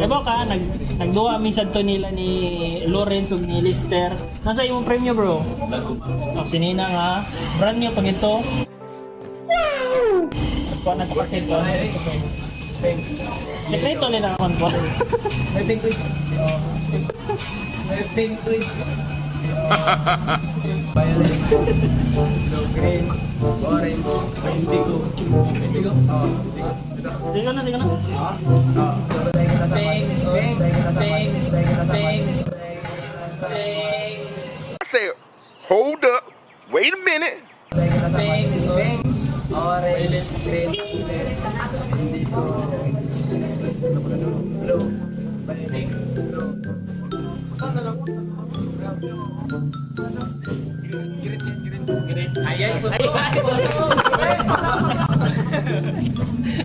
Ebo ka, nagduwa mi sad to nila ni Lawrence ug ni Lister. Nasa imong premyo, bro? Oh, sinina nga. Brand new pag ito. Wow! Kuha na to kapit ko. Sekreto nila akong ko. May pink tweet. May pink tweet. Violet. Blue, green, orange, indigo. Indigo? Oo, indigo. Sige na, sige na. Pink, pink, pink, pink, pink, I said, "Hold up, wait a minute." pink, pink, orange, green, red, indigo, blue, pink, blue.